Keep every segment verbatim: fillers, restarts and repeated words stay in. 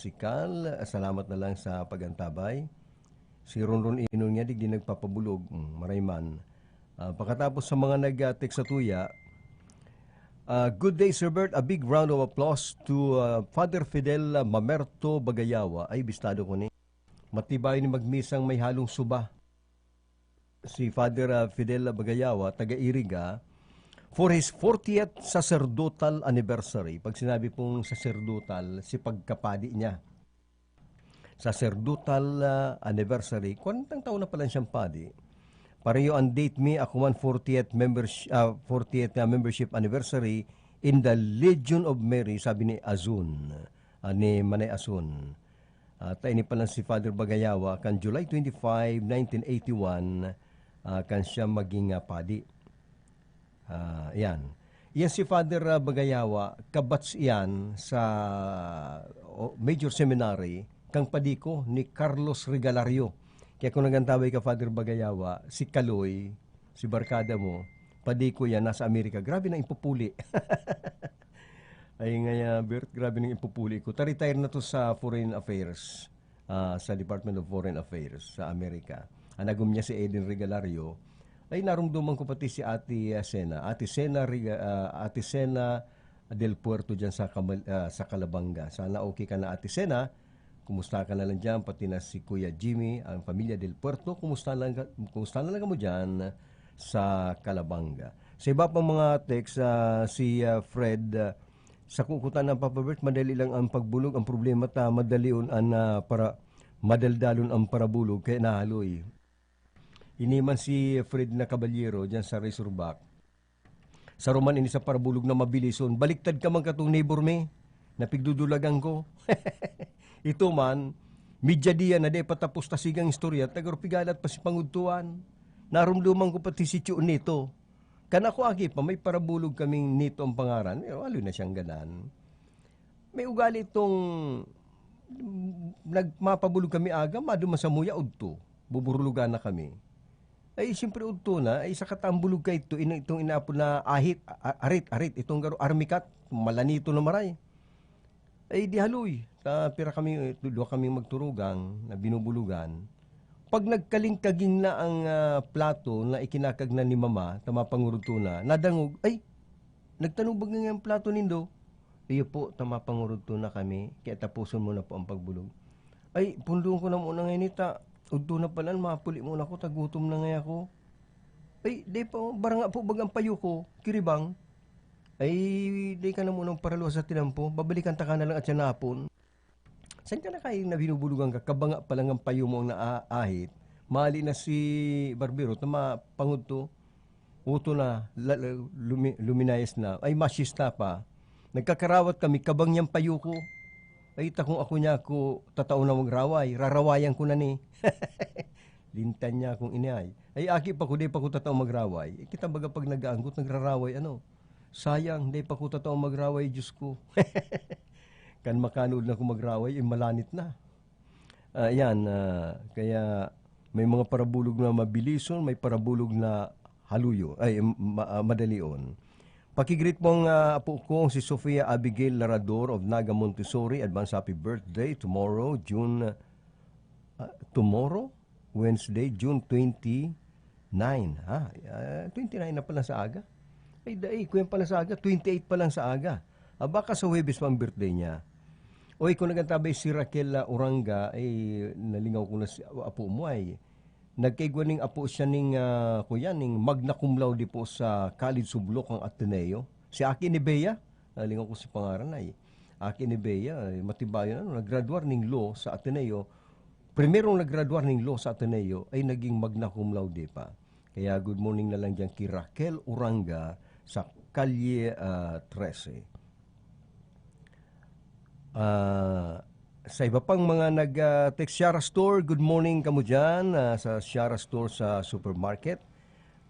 Sikal, salamat na lang sa pag-antabay. Si Ronron Inon nga, digdi nagpapabulog, mm, maray man. Ah, pakatapos sa mga nag-text sa tuya, ah, "Good day, Sir Bert. A big round of applause to, ah, Father Fidel Mamerto Bagayawa." Ay, bistado ko ni. Matibay ni magmisang may halong suba. Si Father, ah, Fidel Bagayawa, taga Iriga, for his fortieth sacerdotal anniversary. Pag sinabi pong sacerdotal, si pagkapadi niya. Sacerdotal, ah, anniversary. Kwantang taon na pala siyang padi? Pareho ang date mi, ako man fortieth members-, ah, fortieth na membership anniversary in the Legion of Mary, sabi ni Azun, ah, ni Manay Azun. At ini pala si Father Bagayawa, kan July twenty-five, nineteen eighty-one, ah, kan siya maging, ah, padi. Ah, yan. Yan si Father, ah, Bagayawa, kabats iyan sa, o, Major Seminary, kang padi ko ni Carlos Regalario. Kaya kung nagantabay ka, Father Bagayawa, si Kaloy, si barkada mo, padi ko yan, nasa Amerika. Grabe na impupuli. Ay, ngaya, Bert, grabe nang impupuli ko. Ta-retire na to sa Foreign Affairs, ah, sa Department of Foreign Affairs sa Amerika. An agom niya si Eden Regalario. Ay, narumduman ko pati si Ate, ah, Sena. Ate Sena Rega-, ah, Ate Sena del Puerto dyan sa Kamal-, ah, sa Calabanga. Sana okay ka na, Ate Sena. Kumusta ka na lang dyan? Pati na si Kuya Jimmy, ang pamilya del Puerto. Kumusta lang ka, kumusta na lang kamo dyan sa Calabanga? Sa iba pang mga text, ah, si, ah, Fred, ah, "Sa kukutan ng Papa Bert, madali lang ang pagbulog. Ang problema ta, madalion an, ah, para, madaldalon ang parabulog, kaya nahaloy." Ini man si Fred na Caballero, dyan sa Razorback. Sa Roman, ini sa parabulog na mabilison. Baliktad ka man katong neighbor mi, napigdudulagan ko. Ito man, media dia na di pa tapos ta sigang istorya, taga Orpigalat pa si pangudtuan. Narumduman ko pati si Tio Nito. Kan ako agi pa, may parabulog kaming Nito ang pangaran. Eh, walo na siyang ganan. May ugali itong, mm, nagmapabulog kami aga, maduman sa muya, udto. Buburulugan na kami. Ay, siyempre, udto na. Ay, sa katambulog ka ito, ina-, itong inaapod na ahit, a-, arit, arit, itong garo, armikat, malanito na maray. Ay, di haloy. Ta, pira kami, eh, duwa kami magturugang na binubulugan. Pag nagkalingkaging na ang, ah, plato na ikinakagnan ni mama, ta mapangurudto na, nadangog, "Ay, nagtanubag na nga ang plato nindo." "Iyo po, ta mapangurudto na kami, kaya tapuson mo na po ang pagbulog." "Ay, pundoon ko na muna ngayon ita. Udto na pala, mapuli muna ako, tagutom na ngay ako." "Ay, di po, baranga po bagang payo ko, kiribang." "Ay, di ka na muna paraluwas sa tinampo, babalikan ta ka na lang at siya napon." Saan ka na kayo na binubulugan ka? Kabanga pa lang ang payo mo ang naahit. Mali na si Barbero, tama, pangudto. Uto na, la-, la-, lumi-, luminayas na. Ay, masista pa. Nagkakarawat kami, kabang niyang payo ko. Ay, ta kung ako niya ako, tatao na magraway. Rarawayan ko na ni. Lintan niya akong inay. Ay, aki pa ko, di pa ko tatao magraway. Eh, kita baga pag nag-aanggot, nagraraway, ano? Sayang, di pa ko tatao magraway, Diyos ko. Kan makanood na ko magraway, eh, malanit na. Ah, yan, ah, kaya may mga parabulog na mabilison, may parabulog na haluyo, ay, ma-, ah, madalion. Pakigreet po ang, ah, apo kong si Sofia Abigail Larador of Naga Montessori. Advance happy birthday tomorrow, June, ah, tomorrow? Wednesday, June twenty-nine, ha? Ah, twenty-nine na pala sa aga. Ay, dai, kuyan pala sa aga, twenty-eight pa lang sa aga. Ah, baka sa Huwebes pa ang birthday niya. Oy, kung nagantabay si Raquel, ah, Uranga, ay, nalingaw ko na si apo mo ay. Nagkaigwa ning apo siya ning, ah, kuya, ning magna cum laude po sa College of Bulacan Ateneo. Si Aki ni Bea, nalingaw ko si pangaran ay. Aki ni Bea, ay, matibayon, ano, naggraduar ning law sa Ateneo. Primerong naggraduar ning law sa Ateneo ay naging magna cum laude pa. Kaya good morning na lang dyan kay Raquel Uranga sa Kalye, ah, trese. Ah, sa iba pang mga nag, ah, text, Shara Store, good morning kamo dyan, ah, sa Shara Store sa supermarket.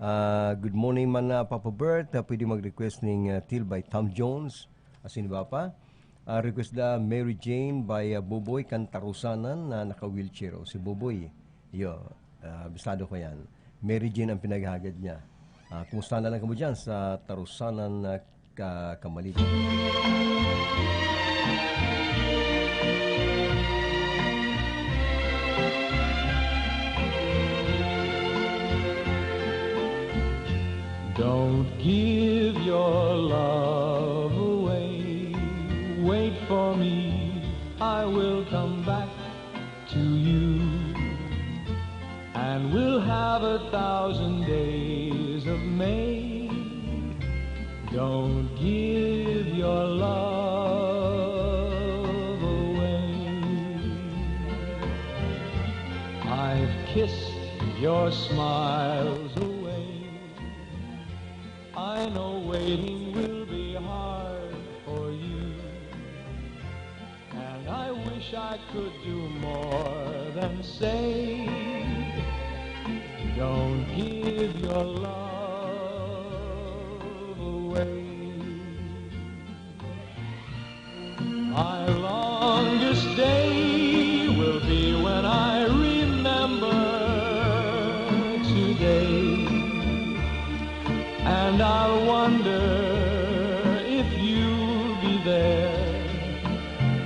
Ah, good morning man na Papa Bert, ah, pwede mag-request ning, ah, Till by Tom Jones. Asin iba pa? Ah, request da Mary Jane by, ah, Boboy kan Tarusanan na naka-wheelchair. O, si Boboy. Yo, ah, bisado ko yan. Mary Jane ang pinaghagad niya. Ah, kumusta na lang kamo dyan sa Tarusanan na ka-, Kamaligan? I will come back to you, and we'll have a thousand days of May. Don't give your love away. I've kissed your smiles away. I know waiting will be hard for you, and I wish I could do more than say, don't give your love away. My longest day will be when I remember today, and I'll wonder if you'll be there,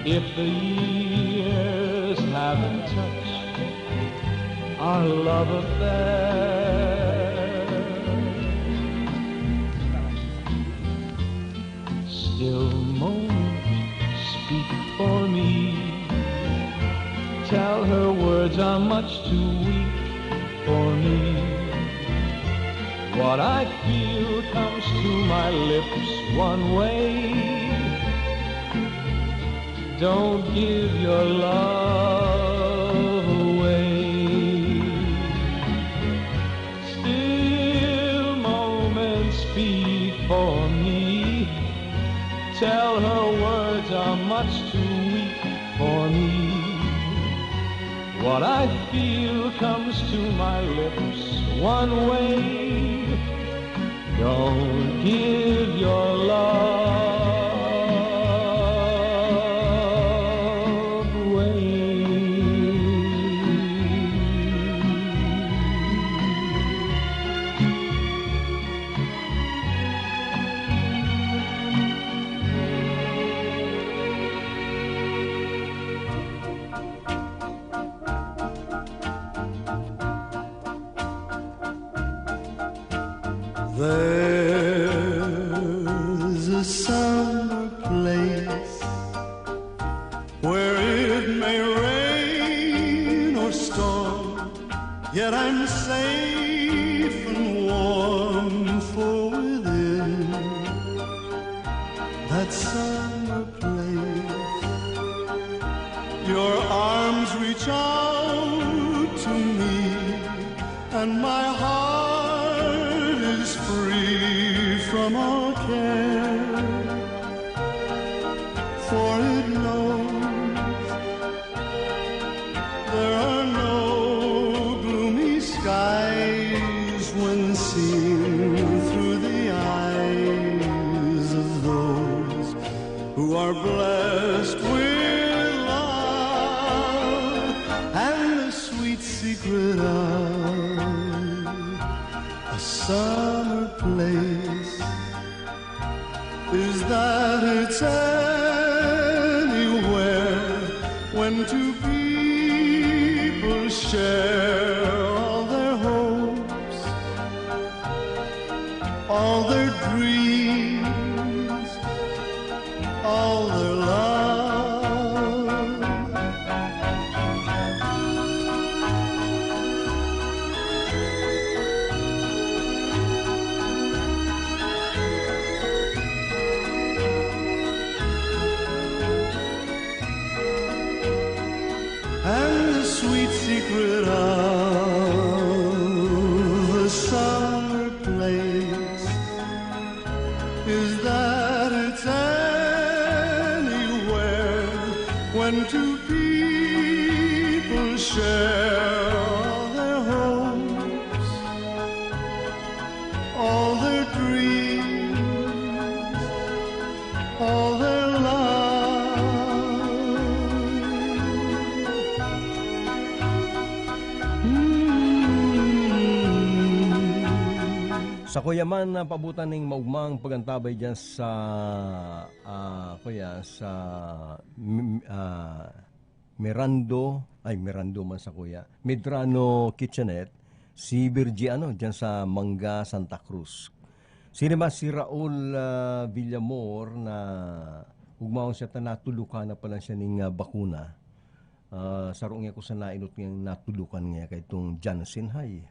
if the years haven't touched our love affair. Still moments speak for me. Tell her words are much too weak for me. What I feel comes to my lips one way. Don't give your love away. Still moments speak for me. Tell her words are much too weak for me. What I feel comes to my lips one way. Don't give your love away. There's a summer place where it may rain or storm, yet I'm safe and warm, for within that summer place your arms reach out to me, and my heart is free from all care, for it knows there are no gloomy skies when seen through the eyes of those who are blessed with love, and the sweet secret of a summer place is that it's anywhere when two people share all their hopes, all their dreams, all their love. And the sweet secret of a summer place is that it's anywhere when two people share all their hopes, all their dreams, all their love. Mm. Sakuya man, ah, paabutan ning maogmang pag-antabay diyan sa, ah, kuya, sa, mm, ah, Mirando, ay, Mirando man sakuya, Medrano Kitchenette, si Virgie, ano, diyan sa Manga, Santa Cruz. Sino ba si Raul, ah, Villamor na Ugmaon siya ta natulukan na pala siya ning, ah, bakuna. Ah, saro niya ko sa nainot niyang natulukan niya kay itong Janssen hay.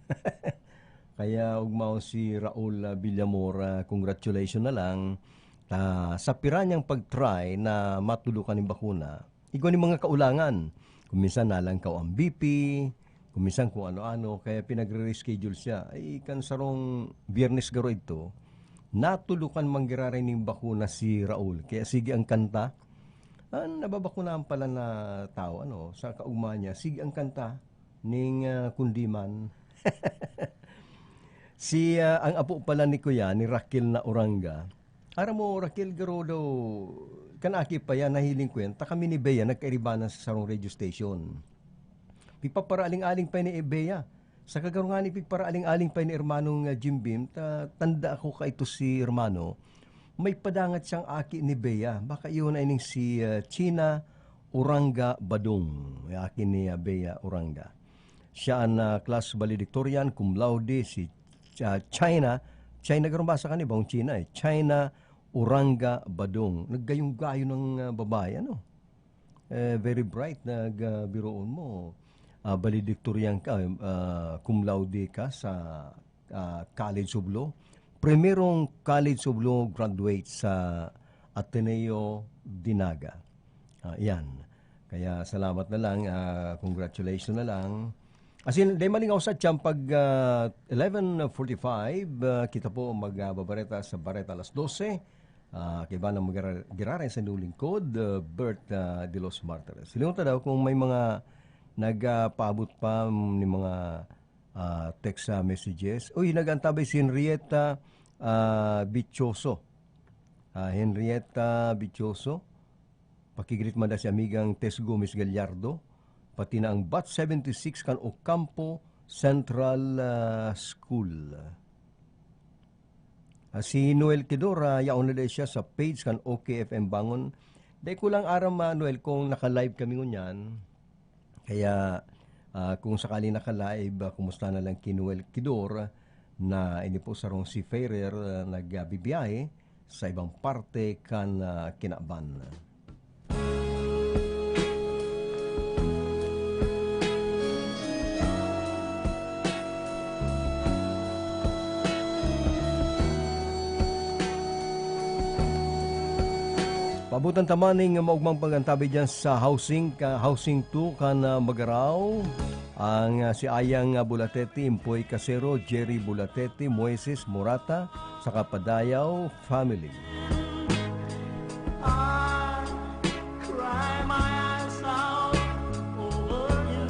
Kaya ugmaon si Raul, ah, Villamor, ah, congratulations na lang. Ta, sa pira niyang pag-try na matulukan ning bakuna, igwa ning mga kaulangan. Kung minsan nalangkaw ang B P, kung minsan kung ano-ano, kaya pinagre-reschedule siya. Ay, kan sarong Biyernes garo idto, natulukan man giraray ning bakuna si Raul. Kaya sige ang kanta. Ang nababakunahan pala na tao, ano, sa kaugma niya, sige ang kanta ning, ah, kundiman. Si, ah, ang apo pala ni Kuya, ni Raquel na Oranga. Aram mo, Raquel, garo daw, kan aki pa yan, nahiling ko yan, ta kami ni Bea, nagkairibanan sa sarong radio station. Pigpaparaling-aling pa ni Bea. Sa kagarungan ni pigparaling-aling pa ni Hermanong, ah, Jim Bim, ta, tanda ako kaito si Hermano, may padangat siyang aki ni Bea. Baka iyon ay ning si, ah, China Uranga Badong, aki ni, ah, Bea Uranga. Siya an, ah, class valedictorian, cum laude, si, ah, China, China, garong basa ka ni, bang China eh, China Uranga Badong. Naggayong-gayo ng, ah, babae, ano? Eh, very bright, nag, ah, biroon mo. Ah, valedictorian ka, ah, cum laude ka sa, ah, College of Law. Primerong College of Law graduate sa Ateneo de Naga. Ah, yan. Kaya salamat na lang, ah, congratulations na lang. As in, di malingaw sa tiyang pag, ah, eleven forty-five, ah, kita po magbabareta sa Bareta alas dose. Ah, kaiba na magara-, giraray sa inyong lingkod, ah, Bert, ah, de los Martires. Silingon ta daw kung may mga nagpaabot pa ni mga, ah, text, ah, messages. Uy, nag-antabay si Henrietta, ah, Bichoso. Ah, Henrietta Bichoso. Pakigreet man da si amigang Tess Gomez Gallardo, pati na ang Batch seventy-six kan Ocampo Central, ah, School. Ah, si Noel Kidor, ah, yaon na dai siya sa page kan O K F M Bangon. Dai ko lang aram, ah, Noel, kung naka-live kami ngunyan. Kaya, ah, kung sakaling naka-live, ah, kumusta na lang ki Noel Kidor na ini po sarong seafarer, ah, nagbibiyahe sa ibang parte kan, ah, kinaban. Paabotan ta man ning maogmang pag-antabi diyan sa housing, ka, housing two kan, ah, Magarao. Ang, ah, si Ayang, ah, Bulatete, Impoy Casero, Jerry Bulatete, Moises Morata, saka Padayaw family. I cry my eyes out over you.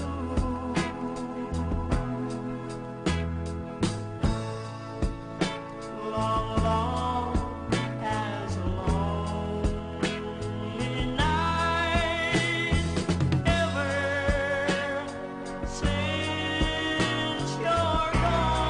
Long, long has lonely night ever since you're gone.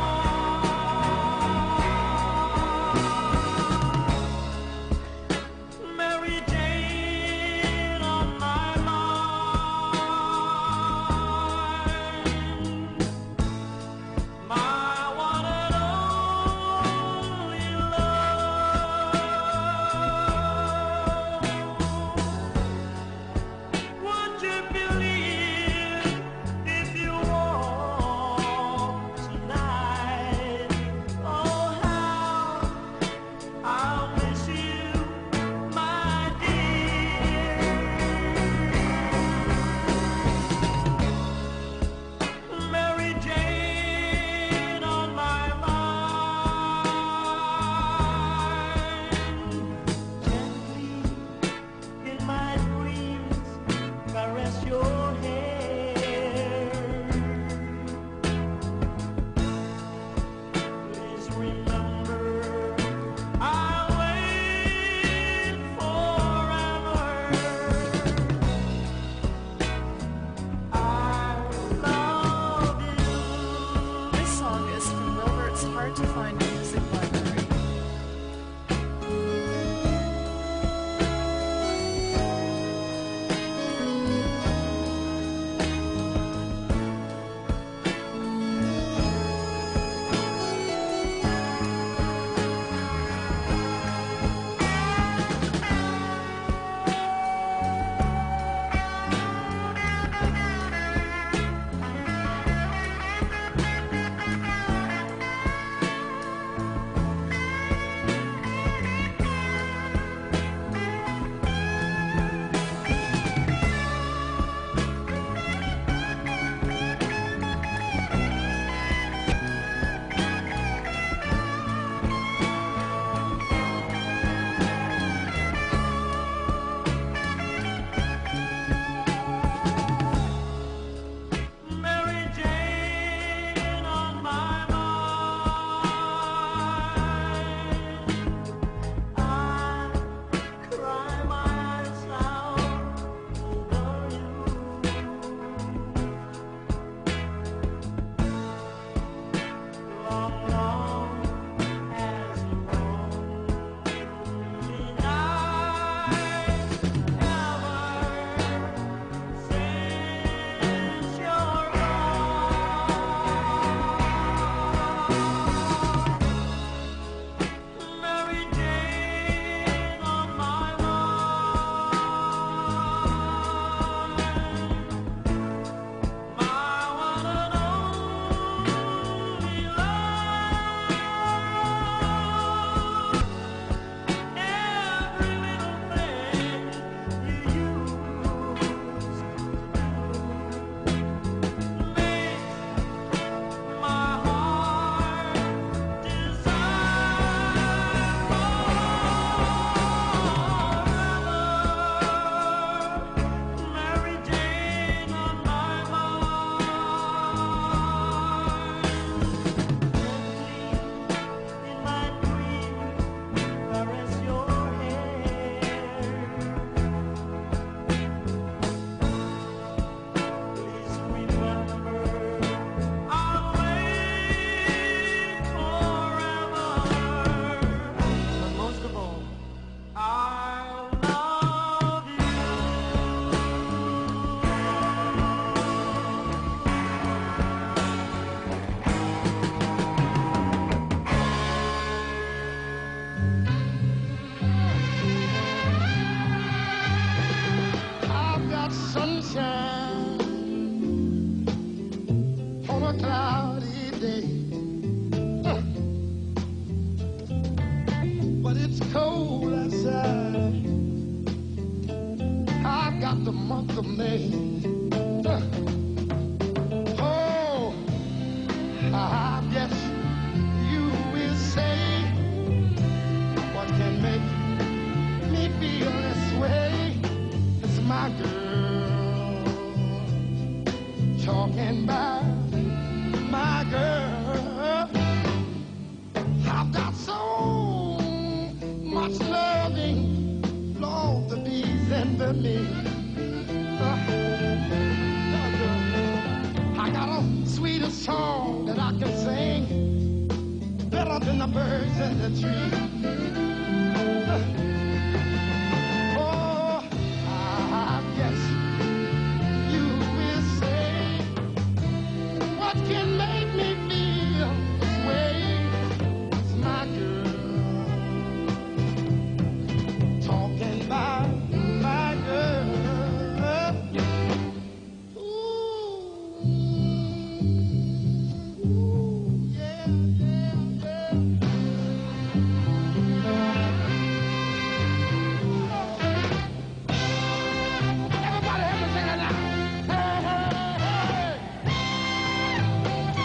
Cloudy day, but it's cold outside. I've got the month of May. Oh, I guess you will say, what can make me feel this way? It's my girl, talking about my girl. I've got so much loving, Lord, the bees and the me. I got a sweeter song that I can sing, better than the birds and the trees. Oh, I guess you will say, what can make me feel this way? It's my girl. Talking about my girl. Ooh, ooh, yeah, yeah, yeah. Everybody help me sing it now. Hey, hey, hey, hey.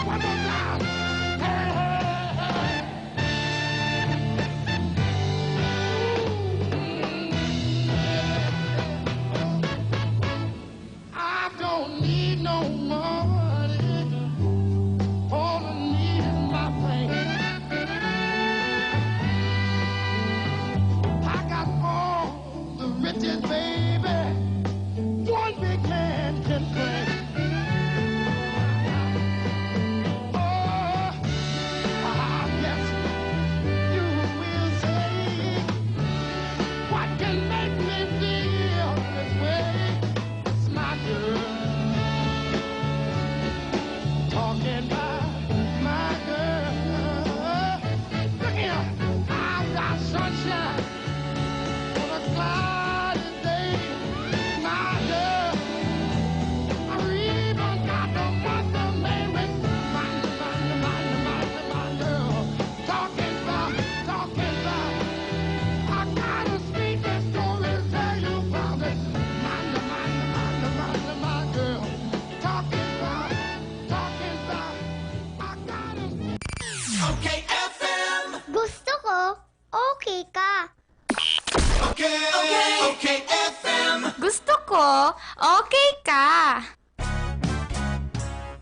One more time. Hey, hey, hey. I don't need no money. All I need is my thing. I got all the riches, baby, one big man can bring. Oh, I guess you will say, what can make me feel this way? It's my girl. Talking about my girl. Look here, I've got sunshine on a cloudy day. My girl, I even got the month of May with my, my, my, my, my, my girl. Talking about, talking about, I got a sweet story to tell you about it. My, my, my, my, my, my girl. Talking about, talking about, I got a Okay, F M. Gusto ko, okay ka. Okay, okay, okay, F M. Gusto ko, okay ka.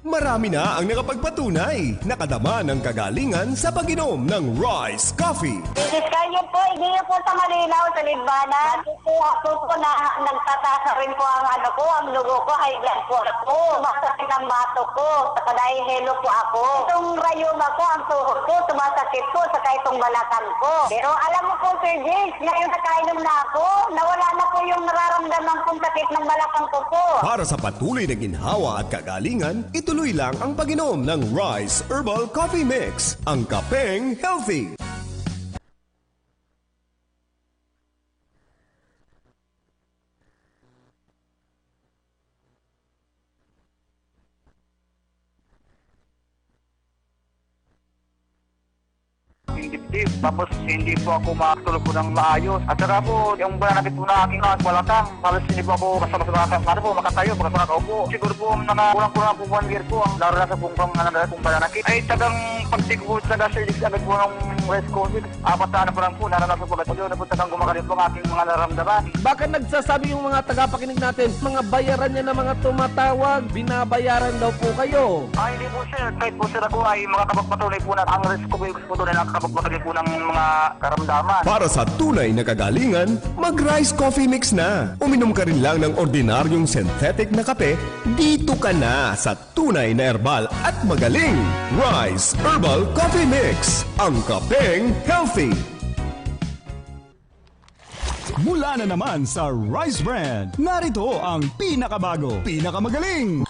Marami na ang nakapagpatunay, nakadama ng kagalingan sa pag-inom ng Rice Coffee. Idiskal niyo po, hindi niyo po sa malinaw, sa Libana. Nakukuha ko po na nagtataas na rin po ang ano ko, ang dugo ko, high blood po ako. Sumasakit ang batok ko, saka nahihilo po ako. Itong rayuma ko, ang tuhod ko, sumasakit po, saka itong balakang ko. Pero alam mo po, Sir James, ngayon nakainom na ako, nawala na po yung nararamdaman kong sakit ng balakang ko po. Para sa patuloy na ginhawa at kagalingan, ituloy lang ang pag-inom ng Rice Herbal Coffee Mix, ang kapeng healthy. Yung dibdib. Tapos hindi po ako makatulog po ng maayos. At saka po, yung banana po na aking mga balakang, halos hindi po ako basta-basta makaka-, ano po, makatayo, basta makakaupo. Siguro po, mga kulang-kulang po one year po, ang naranasan pong pang-, ano, pong banana cake. Ay, tagang pagsiguro talaga, Sir Dix, agad po ng West Coast. Apat na ano pa lang po, naranasan ko agad. Yun, na po talagang gumagaling po ang aking mga nararamdaman. Baka nagsasabi yung mga tagapakinig natin, mga bayaran niya na mga tumatawag, binabayaran daw po kayo. Ah, hindi po, sir. Kahit po, sir, ako ay makakapagpatunay po na ang risk ko po yung gusto ko doon ay nakakapagpatunay po ng mga karamdaman. Para sa tunay na kagalingan, mag-Rice Coffee Mix na. Uminom ka rin lang ng ordinaryong synthetic na kape, dito ka na sa tunay na herbal at magaling. Rice Herbal Coffee Mix, ang kapeng healthy. Mula na naman sa Rice Brand, narito ang pinakabago, pinakamagaling.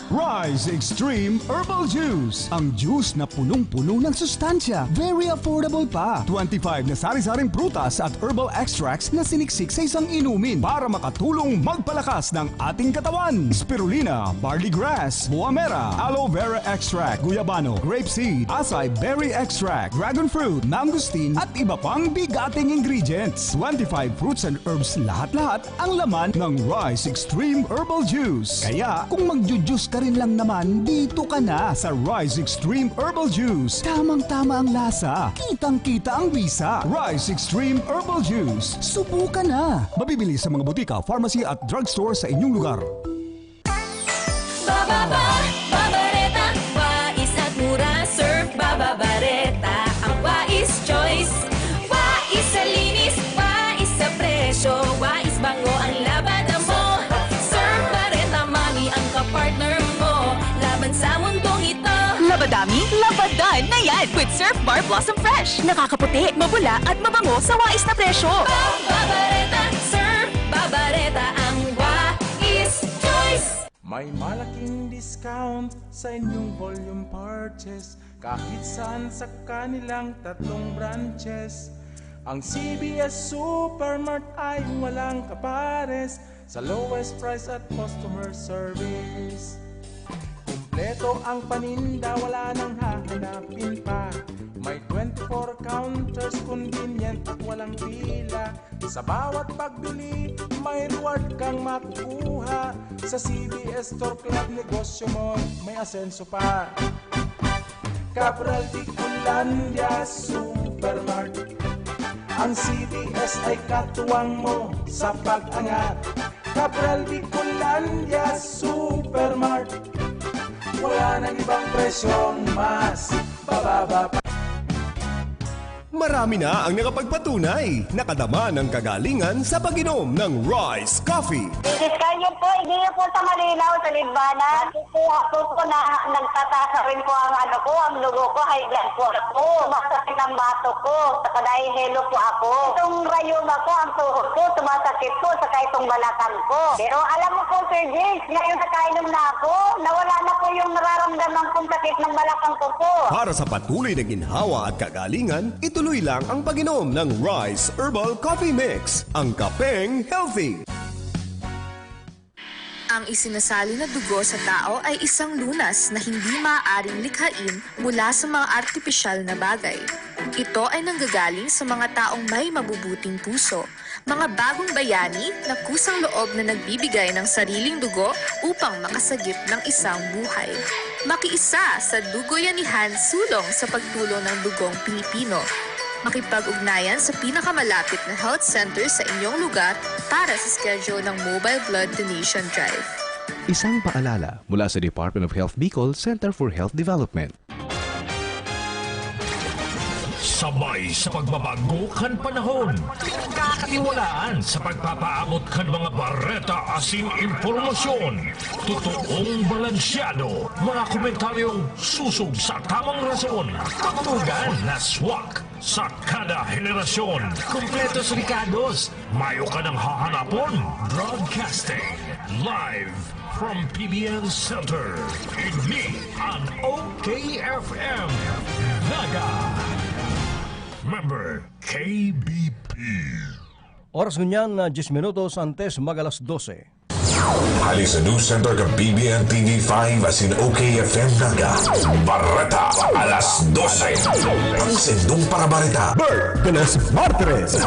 Rise Extreme Herbal Juice. Ang juice na punong-puno ng sustansya. Very affordable pa. Twenty-five na sari-saring prutas at herbal extracts na siniksik sa isang inumin para makatulong magpalakas ng ating katawan. Spirulina, barley grass, buamera, aloe vera extract, guyabano, grape seed, acai berry extract, dragon fruit, mangosteen, at iba pang bigating ingredients. Twenty-five fruits and herbs lahat-lahat ang laman ng Rise Extreme Herbal Juice. Kaya kung magju-juice ka rin lang naman, dito ka na sa Rise Extreme Herbal Juice. Tamang-tama ang lasa, kitang-kita ang bisa. Rise Extreme Herbal Juice. Subukan na! Mabibili sa mga butika, pharmacy at drugstore sa inyong lugar. Bababa, babareta, wais at mura, surf, bababareta, ang wais choice. Wais sa linis, wais sa presyo, wais bango ang labada mo. Surf Bareta Mami ang kapartner mo laban sa mundong ito. Labadami, labadan na yan with Surf Bar Blossom Fresh. Nakakaputi, mabula at mabango sa wais na presyo. Babareta, Surf Babareta ang wais choice. May malaking discount sa inyong volume purchase kahit saan sa kanilang tatlong branches. Ang C B S Supermart ay walang kapares sa lowest price at customer service. Kumpleto ang paninda, wala nang hahanapin pa. May twenty-four counters, convenient at walang pila. Sa bawat pagbili, may reward kang makukuha. Sa C B S Store Club, negosyo mo may asenso pa. Cabral de Colandia Supermart. Ang C B S ay katuwang mo sa pag-angat. Cabral de Colandia Supermart. Wala nang ibang presyong mas bababa pa. Marami na ang nakapagpatunay, nakadama ng kagalingan sa pag-inom ng Rice Coffee. Discuss niyo po, hindi niyo po sa malinaw, sa Libana. Kukuha po po na nagtataas na rin po ang ano ko, ang dugo ko, high blood po ako. Sumasakit ang batok ko, saka nahihilo po ako. Itong rayuma ko, ang tuhod ko, sumasakit po, saka itong balakang ko. Pero alam mo po, Sir James, ngayon nakainom na ako, nawala na po yung nararamdaman kong sakit ng balakang ko po. Para sa patuloy na ginhawa at kagalingan, ituloy lang ang pag-inom ng Rice Herbal Coffee Mix, ang kapeng healthy. Ang isinasali na dugo sa tao ay isang lunas na hindi maaaring likhain mula sa mga artipisyal na bagay. Ito ay nanggagaling sa mga taong may mabubuting puso, mga bagong bayani na kusang loob na nagbibigay ng sariling dugo upang makasagip ng isang buhay. Makiisa sa Dugoyanihan Sulong sa Pagtulong ng Dugong Pilipino. Makipag-ugnayan sa pinakamalapit na health center sa inyong lugar para sa schedule ng Mobile Blood Donation Drive. Isang paalala mula sa Department of Health Bicol Center for Health Development. Sabay sa pagbabago kan panahon, kakatiwalaan sa pagpapaabot kan mga bareta asin impormasyon. Totoong balansyado, mga komentaryong susog sa tamang rason. Tugtugan na swak sa kada henerasyon. Kompletos rekados, mayo ka nang hahanapon. Broadcasting live from P B N Center. Ini an O K F M Naga. Member K B P. Oras ngunyan na diyes minutos antes mag alas dose. Hali sa News Center kan P B N T V five asin O K F M Naga. Bareta, alas dose. Ang sendong para bareta. Bertenes Martires.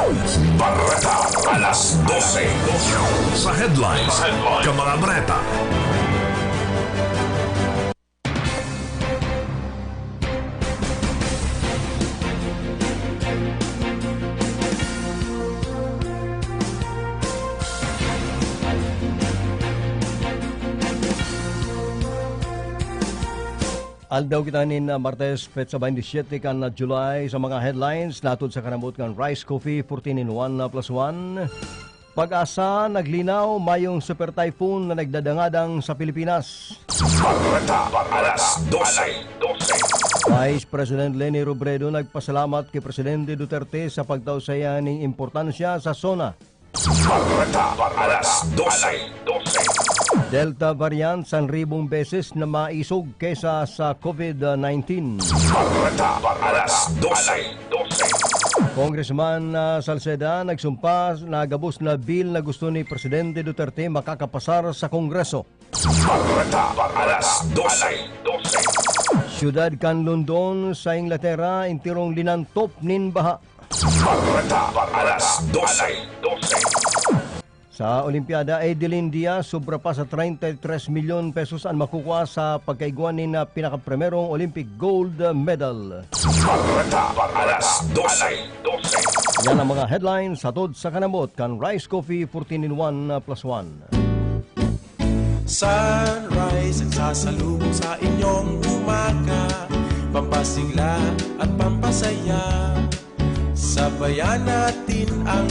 Bareta, alas dose. Sa headlines, ka mga bareta. Aldaw kita nin Martes, petsa baynte siyete kan July. Sa mga headlines, natud sa kanamot kan Rice Coffee fourteen in one plus one. Pag-asa, naglinaw, mayong super typhoon na nagdadangadang sa Pilipinas. Bareta, alas dose. Vice President Leni Robredo nagpasalamat ki Presidente Duterte sa pagtao saiya nin importansya sa SONA. Bareta, alas dose. Delta variant, sanribong beses na maisog kesa sa COVID-19. Bareta, alas dose. Congressman uh, Salceda nagsumpa na gabos na bill na gusto ni Presidente Duterte makakapasar sa Kongreso. Bareta, alas dose. Siyudad kan London sa Inglaterra, intirong linantop nin baha. Bareta, alas dose. Sa Olimpiada, Edeline Diaz sobra pa sa treinta y tres milyon pesos an makukuha sa pagkaigwa nin pinakaprimerong Olympic gold medal. Bareta, alas dose. Yan ang mga headlines hatod sa kanabot kan Rice Coffee fourteen in one plus one. Sunrise ang sasalubong sa inyong umaga. Pampasigla at pampasaya. Sabayan natin ang